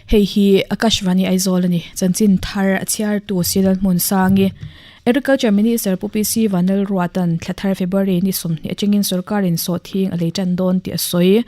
Hei hi Akashvani Aizawl a ni. Chanchin thar a chhiartu Silal Hmunsangi. Agriculture Minister Pu PC Vanlalruata'n thla thar February ni 20 atangin sorkarin sawhthing a lei tan dawn tih a sawi.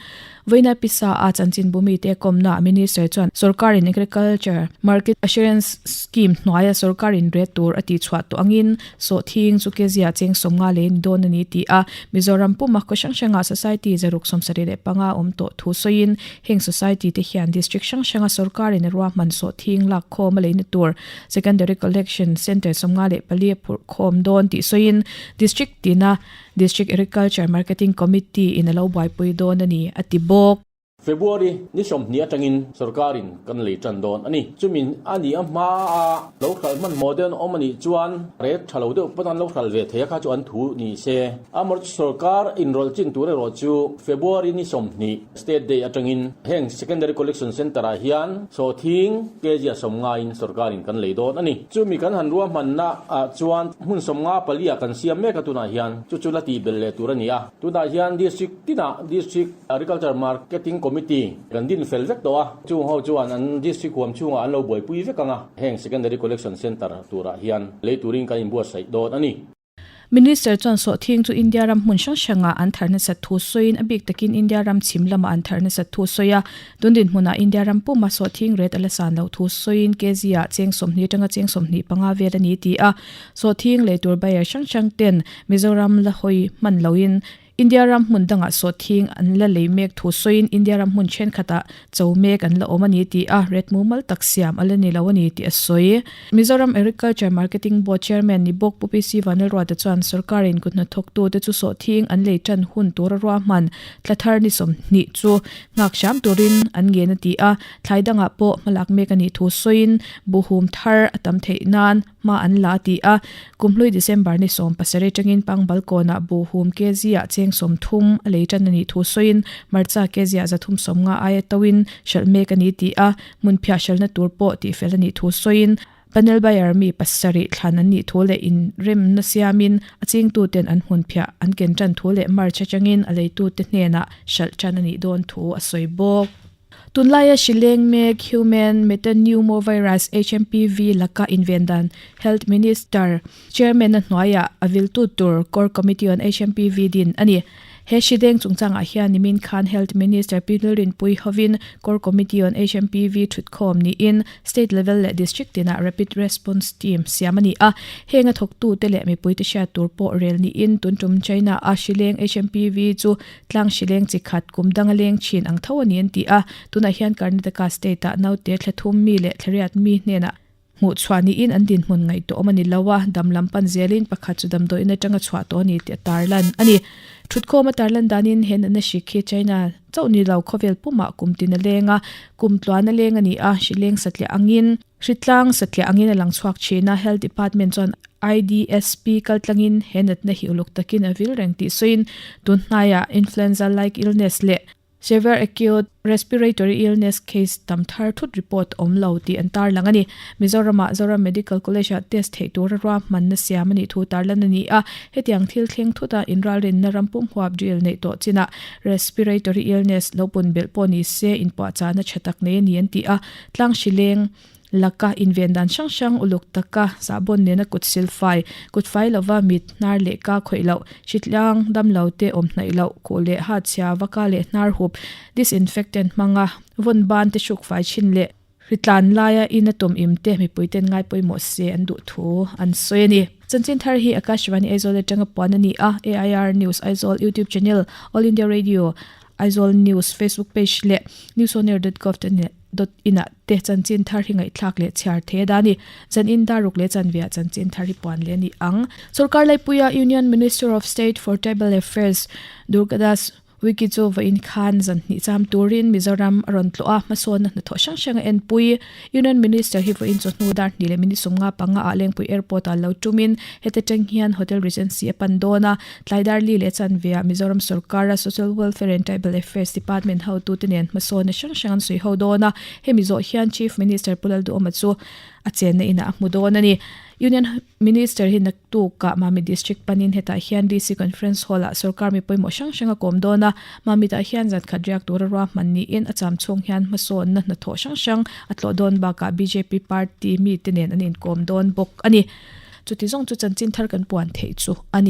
Vawiina pisa a chanchin bumite kawmna Minister chuan sorkarin Agriculture Market Assurance Scheme hnuaia sorkarin ret tur a tihchhuah tawh angin sawhthing chu kezia cheng 50 lei ni dawn a ni tih a Mizoram puma khaw hrang hrangah Society 675 awm tawh thu sawiin Heng Society te hian District hrang hranga sorkarin a ruahman sawhthing lak khawm a leina tur Secondary Collection Centre 54 a phurh khawm dawn tih sawiin District tina District Agriculture Marketing Committee in a lo buaipui dawn a ni, a ti bawk. February ni 20 atangin sorkarin kan lei tan dawn a ni. Chumi a ni a hma a lo hralh hmanhmawh deuh an awm a nih chuan rate tha lo deuh pawn an lo hralh ve thei a kha chu an thu ni se. Amaherawhchu sorkar inrawlh chin tur erawh chu February ni 20, State Day atangin heng Secondary Collection Centre ah hian sawhthing kg a 50 in sorkarin kan lei dawn a ni. Chumi kan han ruahmanna ah chuan hmun 54 ah kan siam mek a tunah hian chu chu la tih belh leh tur a ni a. Tunah hian District tinah District Agriculture Marketing Committee kan din fel vek tawh a, chung ho chuan an District huam chhungah an lo buaipui vek ang a, heng Secondary Collection Centre turah hian lei turin kan inbuatsaih dawn a ni. Minister chuan sawhthing chu India ram hmun hrang hrangah an thar nasat thu sawiin a bik takin India ram chhim lamah an thar nasat thu sawi a. Tun dinhmunah India ram puma sawhthing ret a la san loh thu sawiin kg ah cheng 20 atanga cheng 25 vel a ni ti a. Sawhthing lei tur buyer hrang hrang ten Mizoram la hawi hman loin India ram hmun dangah sawhthing an la lei mek thu sawiin India ram hmun thenkhatah cho mek an la awm a ni tih a ret mumal tak siam a la ni lo a ni tih a sawi. Mizoram Agriculture Marketing Board Chairman ni bawk Pu PC Vanlalruata chuan sorkarin kut hnathawktute chu sawhthing an lei tan hun tura ruahman thla thar ni 20 chu nghak hram turin an ngen a ti a, thlai dangah pawh hmalak mek a nih thu sawiin buhhum thar a tam theih nan Hma an la a ti a, Kumhlui December ni 17 atangin Pangbal kawnah Buhhum kg-ah cheng 30 a lei tan a nih thu sawiin Marcha kg-ah 350 aia toin hralh mek a ni ti a, hmunphiah hralhna tur pawh tihfel a nih thu sawiin Panel buyer mi pasarih thlan an nih thu leh inremna siamin a chingtuten an hmunphiah an ken tan thu leh March atangin a leitute hnenah hralh tan a nih dawn thu a sawi bawk. Tunlaia hrileng mek Human Metapneumovirus, HMPV, laka inven dan Health Minister Chairman-a hnuaiah a viltu tur Core Committee on HMPV din a ni. He hrileng chungchangah hian nimin khan Health Minister Pi Lalrinpuii hovin Core Committee on HMPV thutkhawm niin State level leh District tinah Rapid Response Team siam a ni a. Heng a thawktute leh mipuite hriat tur pawh rel niin tun tum China-a hrileng HMPV chu Tlang hrileng chi khat kum danga leng thin ang tho a ni an ti a, tunah hian Karnataka state-ah naute thla thum mi leh thla riat mi hnenah hmuh chhuah niin an dinhmun ngaihtuah awm a ni lo a, dam lam pan zelin pakhat chu damdawiin atanga chhuah tawh a ni tih a tarlan a ni. Thutkhawm a tarlan danin he natna hrik hi China chauh ni lo khawvel pumah kum tin a leng a, kum tluan a leng a ni a, hrileng satliah angin Hritlang satliah angin a lang chhuak thin a, Health Department chuan IDSP kaltlangin he natna hi uluk takin a vil reng tih sawiin tun hnaiah Influenza-like illness leh Severe Acute Respiratory Illness case tam thar thut report awm lo tih an tarlang a ni. Mizoramah Zoram Medical College-ah test theih tura ruahmanna siam a nih thu tarlan a ni a, hetiang thil thleng thuta inralrinna ram pum huap drill neih tawh chinah respiratory illness lo pun belh pawh ni se inpuahchahna tha tak nei a ni an ti a. Tlang hrileng laka inven dan hrang hrang uluk taka sahbawn nena kut silfai, kut fai lova mit, hnar leh ka khawih loh, hritlang dam lo te awm hnaih loh, khuh leh ha chhia vaka leh hnar hup, disinfectant hmanga vawn ban te hruk fai thin leh hritlan laia ina tum im te mipui ten ngai pawimawh se an duh thu an sawi a ni. Chanchin thar hi Akashvani Aizawl atanga puan a ni a, AIR News Aizawl YouTube channel, All India Radio, Aizawl News Facebook page leh newsonair.gov dot in ah te chanchin thar hi ngaihthlak leh chhiar thei a dah a ni. Zan in daruk leh chanve ah chanchin thar hi puan leh a ni ang. Sorkar Laipuia Union Minister of State for Tribal Affairs Durgadas Wiki chu vawiin khan zan hnih cham turin Mizoram a rawn tlawh a, hmasawnna hnathawh hrang hrang a enpui. Union Minister hi vawiin chawhnu dar hnih leh minute 55 ah Lengpui Airport ah lo tumin heta tang hian Hotel Regency a pan dawn a. Tlai dar li leh chanve ah Mizoram sorkara Social Welfare and Tribal Affairs Department hotute nen hmasawnna hrang hrang an sawi ho dawn a, hemi zawh hian Chief Minister Pu Lalduhawma chu a chenna inah a hmu dawn a ni. Union Minister hi naktukah Mamit District panin hetah hian DC Conference Hall ah sorkar mi pawimawh hrang hrang a kawm dawn a, Mamit ah hian zan khat riak tura ruahman niin a cham chhung hian hmasawnna hnathawh hrang hrang a tlawh dawn bakah bjp party mite nen an inkawm dawn bawk a ni. Chuti zawng chu chanchin thar kan puan theih chu a ni.